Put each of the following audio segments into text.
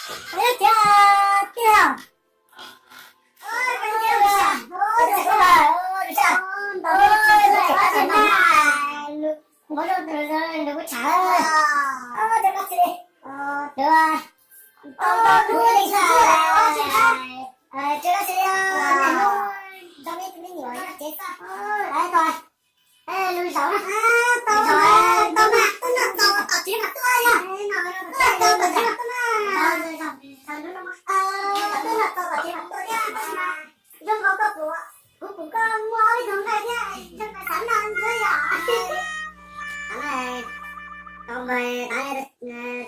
Ua tiag tiag. Lub zaum na, tau mas, tau mas, tuaj noj txaus tom tsev mas tuaj yog. Tau tom tsev mas tuaj na. Tuaj noj txaus tom tsev mas tuaj thiab, tab sis mas zoo nkaus koj pum, kuv pum koj muaj ob peb tug nqaij thiab, zoo nkaus xav noj ntxwb yom. Tau npawg, tau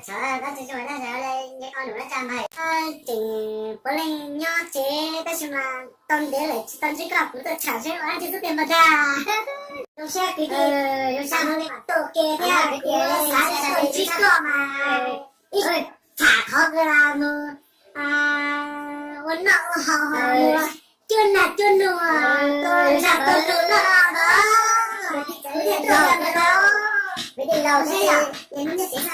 sawv dab tsi zoo dab tsi, nce qo num dab tsi npawg. Tseem puav leej nyob tsev tab sis mas tau ntev lawm tsis tau ntsib koj, kuv tuaj tshawb seb ua dab tsi xwb tiag npawg dag. Zoo siab kwv tij, zoo siab hnub no mam tuaj ua ke thiab, kuv xav tuaj ntsib koj mas ib tham qhov kws mus ua noj ua haus, mus cuab nag cuab noog, tua zaj tua lus noj no. Kwv tij laus, hnub nyob tsev xwb,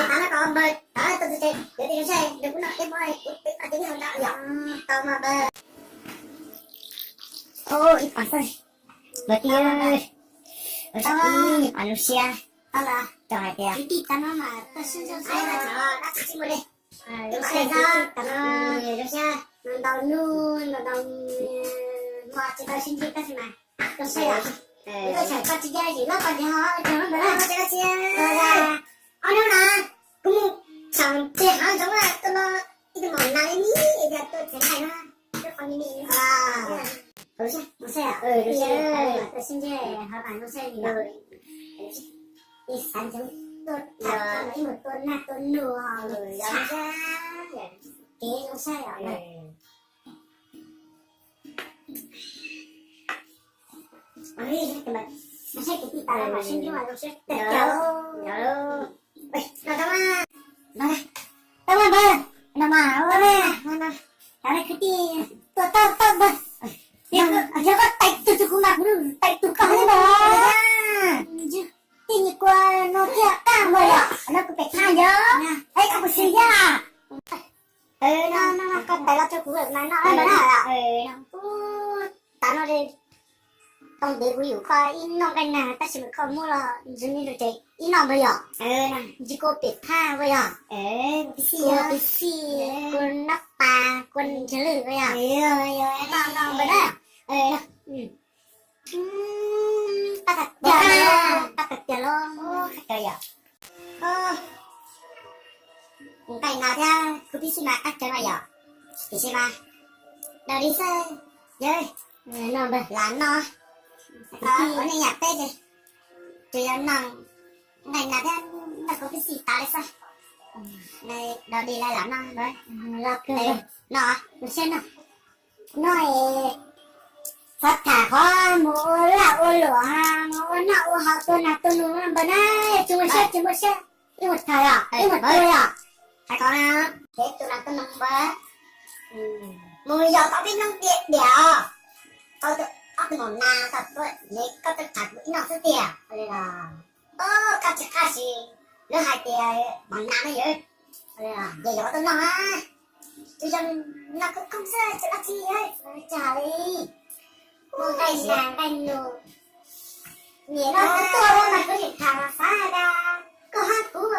tav no kom npawg, tav no tuaj txog tsev, kwv tij zoo siab, nrog kuv noj peb hmo, kuv twb noj tau ib hau ntau yom. Tau mas npawg. Ib pab xwb, npawg tij, ib pab zoo siab, rau hais tias kwv tij tav no mas tuaj sib ntsib, dab tsi tsis muaj li. Zoo siab, zoo siab, ntau hnub ntau hmo tsis tau sib ntsib tab sis mas zoo siab yom. Koj tsis nco yim loj koj nrhiav ho cov no ntawd na. Ob hnub no kuv mus txog pem hav zoov tuaj los ib tug maum nas li ib yam tuaj txeev nqaij no, ib qho me me. Zoo siab, tuaj sib ntsib ho mas zoo siab li lawm. Ib xav ntshe tuaj tham ib mus tua nag tua noog, kev zoo siab yom. Saib kwv tij tas los mas sib ntsib mas zoo siab tag. Tau mas, tau mas npawg, no mas ua, kwv tij tuaj tau tau npawg. Yog koj tais tug txug kuv mas kuv tais tug koj thiab npawg. Tij nyuag kua no thiaj qab npawg yom, no kuv pem thaj yom. Es koj puas xis thiab? No koj tais los rau kuv mas noj npawg na. Ub, tas no tau ntev kuv yuav koj ib noj nqaij nag tab sis mas koj muab los ntxuav ni rau tes ib noj npawg yom. Ntsis kua pem thaj npawg yom. Kua pem xij, kua nab pas, kua ntsawg lwj npawg yom. Noj noj npawg na. Qab tiag, qab tiag los. Kuv nqaij nas thiab kuv pib xij mas qab kawg mas yom. Tiam sis mas daws li xwb, yawg, no npawg lam noj. Ua nej yam peb ces tsuas yog noj nqaij nas thiab noj kuv pib xij tas li xwb. Daws li lawm lam noj npawg. No, no es xav tham qhov mus ua lag ua luam, mus ua noj ua haus tua nas tua noog npawg na, tsis muaj siab tsis muaj siab, ib mus tham yom, ib mus tua yom. Hais qhov na, kev tua nas tua noog npawg, mus yos tau peb hnub diam diam os. Koj tus, ob tug maum nas tau tuaj, koj tuaj tham kuv ib noj xwb tiag. Koj tsis qab sis, lawv hais tias maum nas no yawg, yog yog tuaj noj na, tus yog noj koob koob xwb tsis dab tsi, tsis hais li. Muaj nqaij nas nqaij noog, nim no kuv tuaj mas kuv tseem tham mas xav hais tias koj hab kuv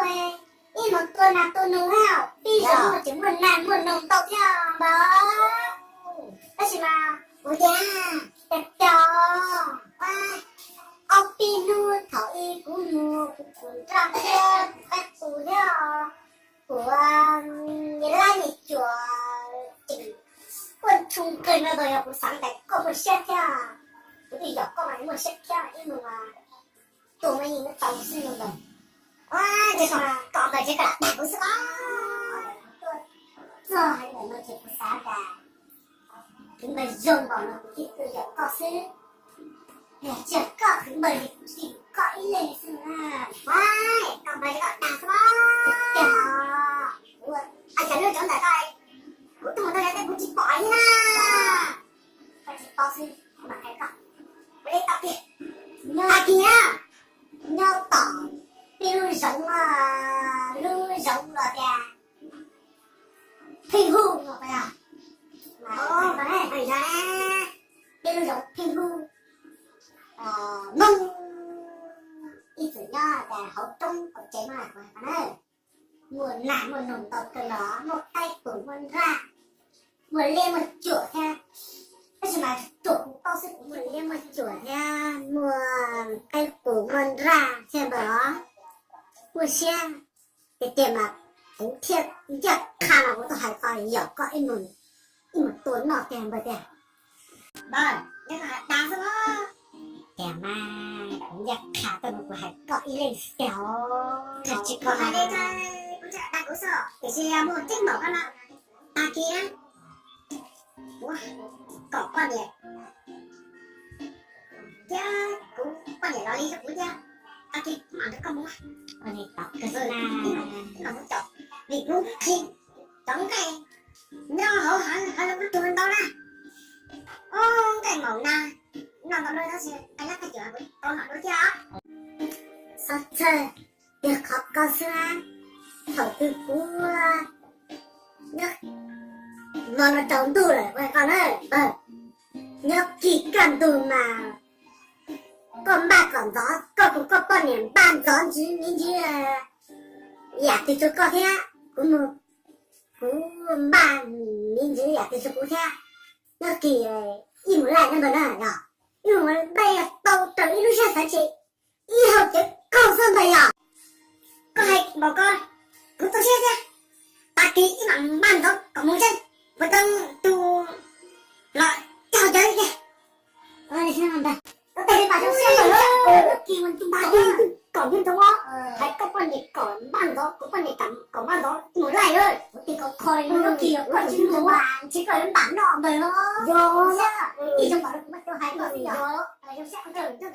ib mus tua nas tua noog na, pib zoo tseem muaj nas muaj noog ntau thiab npawg. Tab sis mas kuv tias, tiag tiag, ob peb hnub thaum ub kuv mus kuv nrog thiab kuv pab tus thiab kuv niam lab niam cuam tseem kuj tshoo kawg no, yog kuv xav tias koj muaj siab thiab, kuv twb yog koj mas muaj siab thiab ib mus tua muaj yeej muab tau xwb no ntag. Ua, kom npawg tsis kam dag kuv xwb os. Txog hais ntawm no ces kuv xav tias kwv npawg zoo npaum no kuv thiaj tuaj yaum koj xwb. Yog tsis yog koj kwv npawg li kuv tsis yuav koj ib leeg xwb na. Kom npawg tsis kam dag xwb os. Kuv, a, cas lub cov ntawm koj, kuv tuaj mus ntau yam tej kuv tsis pom li na. Koj tsis paub xwb, kuv mam hais koj. Kuv li tau kiag, tag kis na, nyob tom peb lub zoov, lub zoov los tias Pheej Hu no, peb lub zoov Pheej Hu, Hmoob ib txwm nyob hauv roob hauv tsev no na, muaj nas muaj noog ntau kawg los muaj qaib qus muaj nraj, muaj liab muaj cuam thiab. Tab sis mas ruam kuv paub xwb, kuv muaj liab muaj cuam thiab muaj qaib qus muaj nraj thiab ntau, muaj siab. Tiag tiag mas kuv thiaj ncaj qha mas kuv tau hais ko yog koj ib mus, ib mus tua noj tiag npawg tiag. Npawg, neb hais dag xwb os. Tiag mas kuv ncaj qha tuaj no kuv hais koj ib leeg xwb tiag os. Koj tsis koj hais li ntawd, kuv tsis dag kuv xwb, tiam sis yog muaj teeb meem koj no, tag kis na, kuv kom poj niam thiab kuv poj niam los li rau kuv thiab, tag kis mam nrog koj mus. Ua li tau kawg na, ib los mus caum, vim kuv tsis cov nqaij nyob hauv hav zoov ub tug ntau na. Ob nqaij maum na, noj ntau dua tab sis qee lab qeej cuam kuv tau noj dua thiab. Txhob txhawj, yog qhov koj xwb na. Thaum twg kuv nyob, los no tsaus ntuj lawm, koj na, npawg, nyob kis kaj ntug mas koj npaj kom ntxov, koj kuv koj poj niam npaj ntxov ntsis me ntsis yam twg rau koj thiab, kuv mus, kuv npaj me ntsis yam twg rau kuv thiab. Nyob kis ib mus laij na ntawd na yog, ib mus laij tau raws ib lub zaj xav tsis ib hauv tsev kaug xwb ntag yog. Koj hais npaum ko, kuv tu siab thiab. Tag kis ib mam npaj ntxov kom mus ntseeg, puas tau tus los cog cawv li tiag. Ua li ntag, koj tes li mas zoo siab ntag, nyob kis mas npaj kom nyob ntsoov os, hais koj poj niam kom npaj ntxov, kuv poj niam kom npaj ntxov mus laij lawm, kuv tes kom kho li nyob kis koj tsis mus mas ntshe koj yuav npam noj ntag los. Yog, ib zoo npaum li kuv muab coj hais koj xwb yog, zoo siab koj coj.